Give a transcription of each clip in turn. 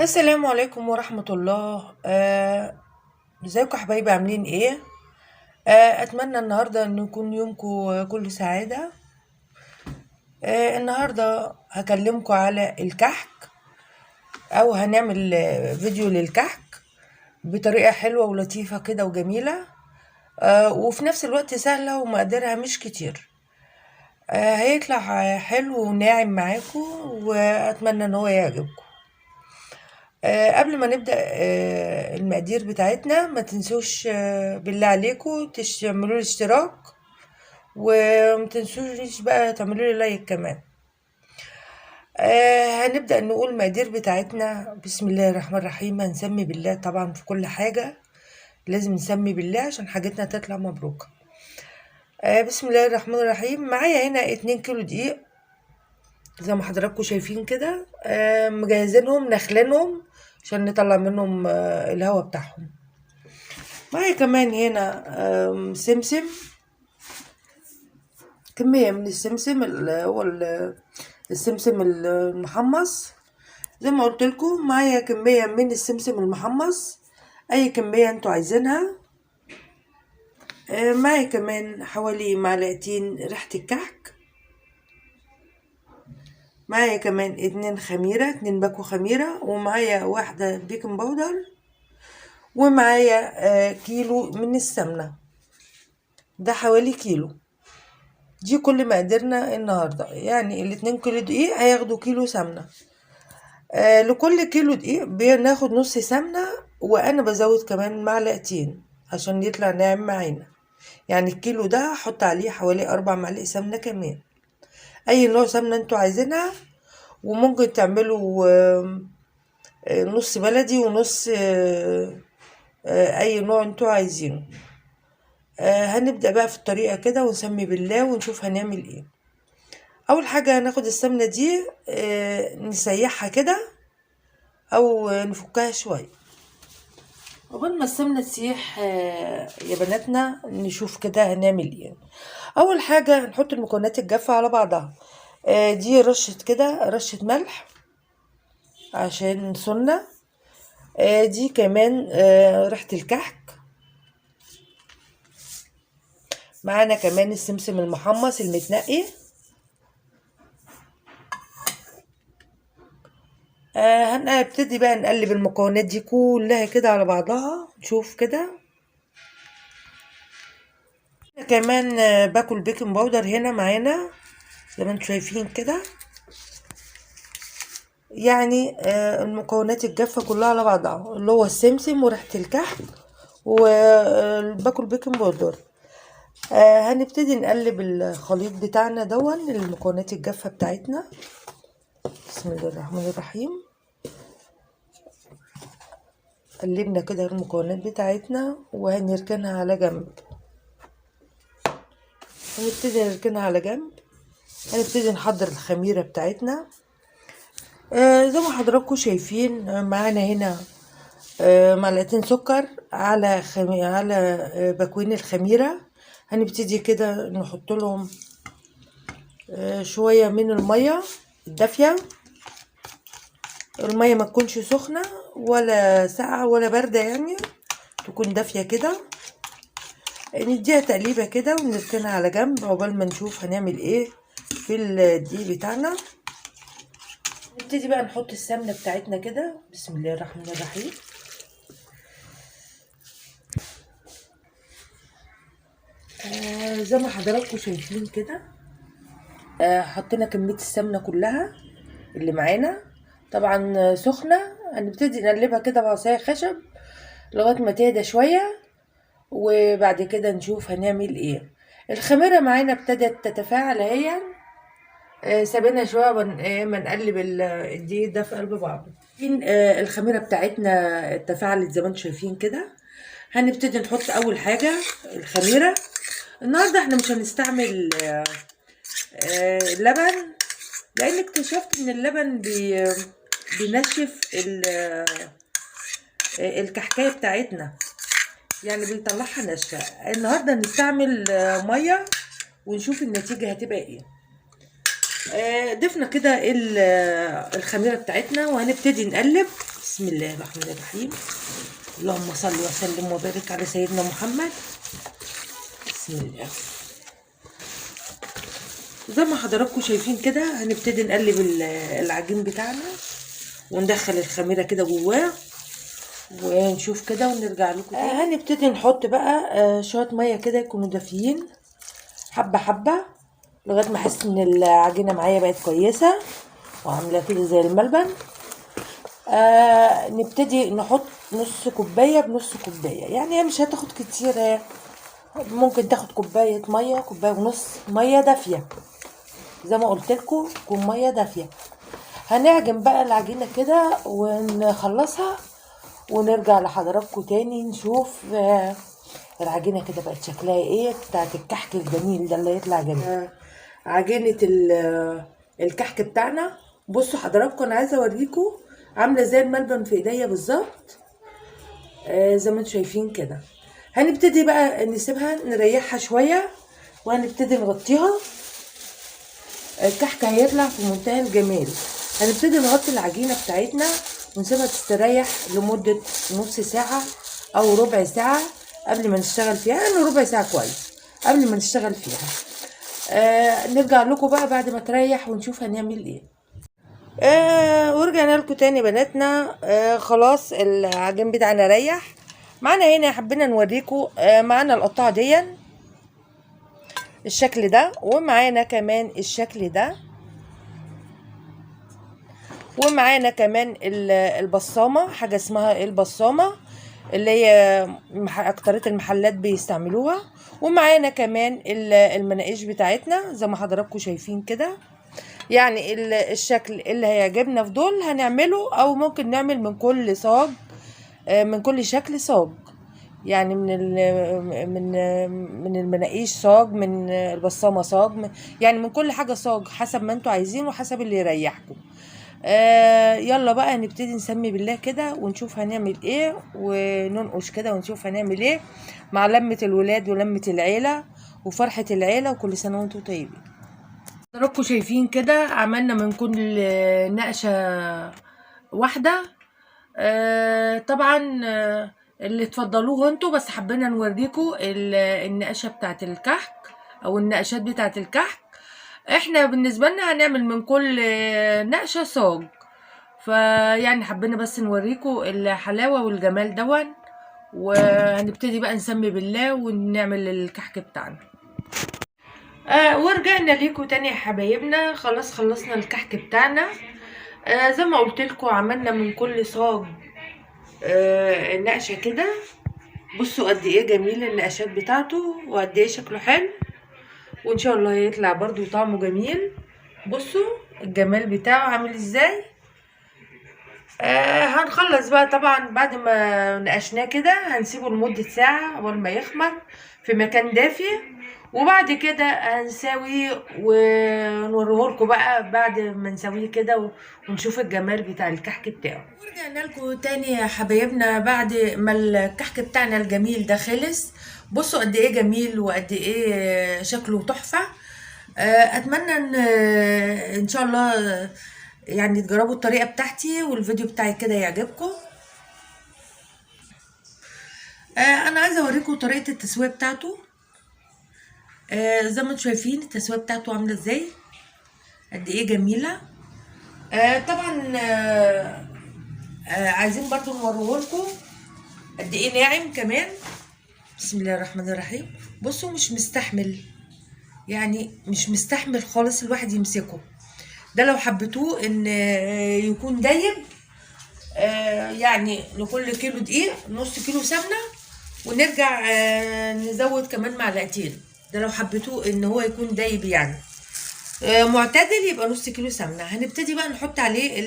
السلام عليكم ورحمة الله. ازيكم يا حبايبي، عاملين ايه؟ اتمنى النهاردة ان يكون يومكم كله سعادة. النهاردة هكلمكم على الكحك، او هنعمل فيديو للكحك بطريقة حلوة ولطيفة كده وجميلة، وفي نفس الوقت سهلة ومقاديرها مش كتير. هيطلع حلو وناعم معاكم، واتمنى ان هو يعجبكم. قبل ما نبدأ المقادير بتاعتنا، ما تنسوش بالله عليكم تعملوا لي اشتراك، وما تنسوش بقى تعملوا لي like كمان. هنبدأ نقول المقادير بتاعتنا. بسم الله الرحمن الرحيم. هنسمي بالله طبعا في كل حاجة، لازم نسمي بالله عشان حاجتنا تطلع مبروكة. بسم الله الرحمن الرحيم. معايا هنا 2 كيلو دقيق زي ما حضراتكم شايفين كده، مجهزينهم نخلينهم عشان نطلع منهم الهوا بتاعهم. معايا كمان هنا سمسم، كمية من السمسم اللي هو السمسم المحمص زي ما قلت لكم. معايا كمية من السمسم المحمص، اي كمية انتوا عايزينها. معايا كمان حوالي معلقتين ريحة الكحك. معايا كمان 2 خميرة، 2 باكو خميرة، ومعايا 1 baking powder، ومعايا كيلو من السمنة، ده حوالي كيلو. دي كل مقاديرنا النهاردة، يعني الاتنين كيلو دقيق هياخدوا كيلو سمنة. لكل كيلو دقيق بناخد نص سمنة، وانا بزود كمان معلقتين عشان يطلع ناعم معانا. يعني الكيلو ده هحط عليه حوالي 4 معالق سمنة كمان، اي نوع سمنة انتوا عايزينها. وممكن تعملوا نص بلدي ونص اي نوع انتوا عايزينه. هنبدأ بقى في الطريقة كده ونسمي بالله ونشوف هنعمل ايه. اول حاجة هناخد السمنة دي نسيحها كده او نفكها شوية. قبل ما السمنة تسيح يا بناتنا نشوف كده هنعمل ايه. اول حاجة هنحط المكونات الجافة على بعضها. دي رشة كده، رشة ملح عشان سنة. دي كمان ريحة الكحك. معانا كمان السمسم المحمص المتنقي. هنبتدي بقى نقلب المكونات دي كلها كده على بعضها، نشوف كده. كمان باكل baking powder هنا معانا زي ما انتم شايفين كده. المكونات الجافة كلها على بعضها، اللي هو السمسم وريحة الكحك والباكل baking powder. هنبتدي نقلب الخليط بتاعنا دون المكونات الجافة بتاعتنا. بسم الله الرحمن الرحيم. قلبنا كده المكونات بتاعتنا وهنركنها على جنب. هنبتدي نركنها على جنب. هنبتدي نحضر الخميرة بتاعتنا. زي ما حضراتكم شايفين، معانا هنا معلقتين سكر على باكوين الخميرة. هنبتدي كده نحط لهم شوية من المية الدافية. المية ما تكونش سخنة ولا ساقعة ولا باردة، يعني تكون دافية كده. نديها تقليبة كده ونركنها على جنب عقبال ما نشوف هنعمل ايه في الدقيق بتاعنا. نبتدي بقى نحط السمنة بتاعتنا كده. بسم الله الرحمن الرحيم. زي ما حضراتكم شايفين كده، حطينا كمية السمنة كلها اللي معانا، طبعا سخنة. هنبتدي نقلبها كده بعصاية خشب لغاية ما تهدى شوية، وبعد كده نشوف هنعمل ايه. الخميرة معانا ابتدت تتفاعل اهي، سابينها شوية ما نقلب الدقيق ده في قلب بعضه. الخميرة بتاعتنا تفاعلت زي ما انتم شايفين كده. هنبتدي نحط اول حاجة الخميرة. النهاردة احنا مش هنستعمل لبن، لان اكتشفت ان اللبن بينشف الكحكاية بتاعتنا، يعني بيطلعها ناشفة. النهاردة هنستعمل مية ونشوف النتيجة هتبقى ايه. ضفنا كده الخميرة بتاعتنا وهنبتدي نقلب. بسم الله الرحمن الرحيم، اللهم صل وسلم وبارك على سيدنا محمد. بسم الله. زي ما حضراتكم شايفين كده هنبتدي نقلب العجين بتاعنا وندخل الخميره كده جواه ونشوف كده ونرجع لكم تاني. هنبتدي نحط بقى شوية مية كده يكونوا دافيين، حبه حبه، لغاية ما احس ان العجينة معايا بقت كويسة وعامله كده زي الملبن. نبتدي نحط نص كوباية بنص كوباية، يعني هي مش هتاخد كتير، ممكن تاخد كوباية مية، كوباية ونص مية دافيه، زي ما قلت لكم تكون مية دافيه. هنعجن بقى العجينة كده ونخلصها ونرجع لحضراتكم تاني نشوف العجينة كده بقت شكلها ايه، بتاعت الكحك الجميل ده اللي يطلع جميل. عجينه الكحك بتاعنا، بصوا حضراتكم انا عايزه اوريكم عامله زي الملبن في ايديا بالظبط، زي ما انتم شايفين كده. هنبتدي بقى نسيبها نريحها شوية وهنبتدي نغطيها. الكحك هيطلع في منتهى الجمال. هنبتدي نغطي العجينة بتاعتنا ونسيبها تستريح لمدة نص ساعة او ربع ساعة قبل ما نشتغل فيها، يعني ربع ساعة كويس قبل ما نشتغل فيها. نرجع لكم بقى بعد ما تريح ونشوف هنعمل ايه. ورجعنا لكم تاني بناتنا. خلاص العجين بتاعنا ريح معانا. هنا حبينا نوريكم، معانا القطعة دي الشكل ده، ومعانا كمان الشكل ده، ومعانا كمان البصامه، حاجة اسمها البصامه اللي هي اكترية المحلات بيستعملوها. ومعانا كمان المناقيش بتاعتنا زي ما حضراتكم شايفين كده. يعني الشكل اللي هيعجبنا في دول هنعمله، او ممكن نعمل من كل صاج، من كل شكل صاج، يعني من المناقيش صاج، من البصامه صاج، يعني من كل حاجة صاج، حسب ما انتوا عايزين وحسب اللي يريحكم. يلا بقى نبتدي نسمي بالله كده ونشوف هنعمل ايه، وننقش كده ونشوف هنعمل ايه مع لمة الولاد ولمة العيلة وفرحة العيلة، وكل سنة وانتوا طيبين. حضراتكم شايفين كده عملنا من كل نقشة واحدة. طبعا اللي تفضلوه انتوا، بس حبينا نوريكم النقشة بتاعت الكحك او النقشات بتاعت الكحك. احنا بالنسبة لنا هنعمل من كل نقشة صاج، فيعني حبينا بس نوريكم الحلاوة والجمال دون. وهنبتدي بقى نسمي بالله ونعمل الكحك بتاعنا. ورجعنا ليكم تاني يا حبايبنا. خلاص خلصنا الكحك بتاعنا. زي ما قلت لكم عملنا من كل صاج نقشة كده. بصوا قد ايه جميل النقشات بتاعته وقد ايه شكله حلو، وان شاء الله يطلع برضو طعمه جميل. بصوا الجمال بتاعه عامل ازاي. هنخلص بقى طبعا بعد ما نقشناه كده، هنسيبه لمدة ساعة قبل ما يخمر في مكان دافي، وبعد كده هنساويه ونوريه لكم بقى بعد ما نساويه كده ونشوف الجمال بتاع الكحك بتاعه. ورجعنا لكم تاني يا حبايبنا بعد ما الكحك بتاعنا الجميل ده خلص. بصوا قد ايه جميل وقد ايه شكله تحفة. اتمنى ان شاء الله يعني تجربوا الطريقة بتاعتي والفيديو بتاعي كده يعجبكم. انا عايزة اوريكم طريقة التسوية بتاعته. زي ما انتم شايفين التسوية بتاعته عاملة ازاي، قد ايه جميلة. طبعا عايزين برضو نوريهولكم قد ايه ناعم كمان. بسم الله الرحمن الرحيم. بصوا مش مستحمل، يعني مش مستحمل خالص الواحد يمسكه. ده لو حبيتوه ان يكون دايب، يعني لكل كيلو دقيق نص كيلو سمنه، ونرجع نزود كمان معلقتين. ده لو حبيتوه ان هو يكون دايب يعني معتدل، يبقى نص كيلو سمنه. هنبتدي بقى نحط عليه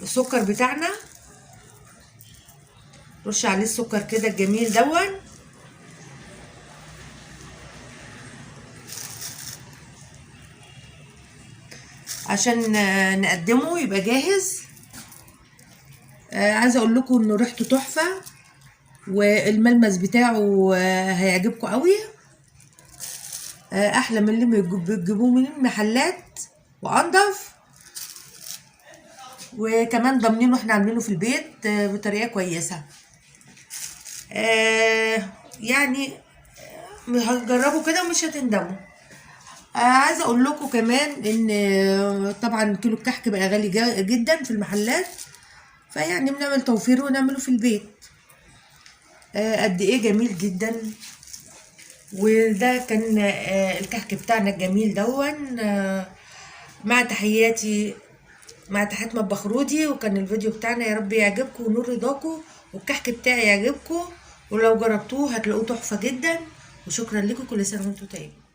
السكر بتاعنا، رش عليه السكر كده الجميل دون. عشان نقدمه يبقى جاهز. عايزه اقول لكم انه ريحته تحفة والملمس بتاعه هيعجبكم قوي، احلى من اللي بتجيبوه من المحلات وانضف. وكمان ضامنينه احنا عاملينه في البيت بطريقة كويسة. يعني هتجربوا كده ومش هتندموا. عايزه اقول لكم كمان ان طبعا كيلو الكحك بقى غالي جدا في المحلات، فيعني بنعمل توفير ونعمله في البيت. قد ايه جميل جدا. وده كان الكحك بتاعنا الجميل دون. مع تحياتي، مع تحيات مطبخ رودي. وكان الفيديو بتاعنا يا رب يعجبكم ونور رضاكم، والكحك بتاعي يعجبكم، ولو جربتوه هتلاقوه تحفة جدا. وشكرا لكم، كل سنة وانتم طيبين.